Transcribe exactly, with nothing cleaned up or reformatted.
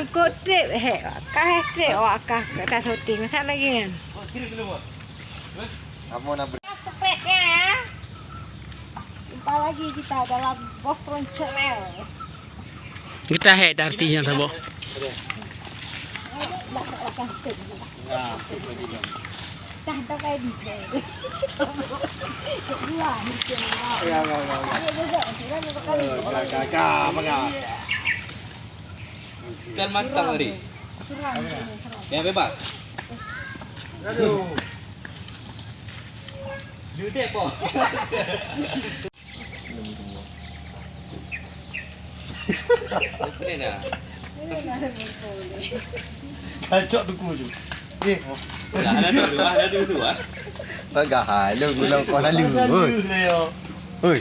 Kok trip hek, kah trip awak kah ka syuting. Masa lagi kan? Kamu nak ber- Sepetnya ya. Jumpa lagi kita dalam Bos Ron Channel. Kita hek dah artinya saboh. Dah dah kayak D J. Dua ni. Ya, ya, ya, ya. Dia juga, dia juga. Eh, ka, ka, ka, apa ka? Sekian mantap hari. Yang bebas. Aduh. Dudek po. Okey dah. Cocok duku tu. Eh, oh. Dah ada tu, ada tu tu ah. Bagah hai, lu gula kau lalu. Oi. Oi.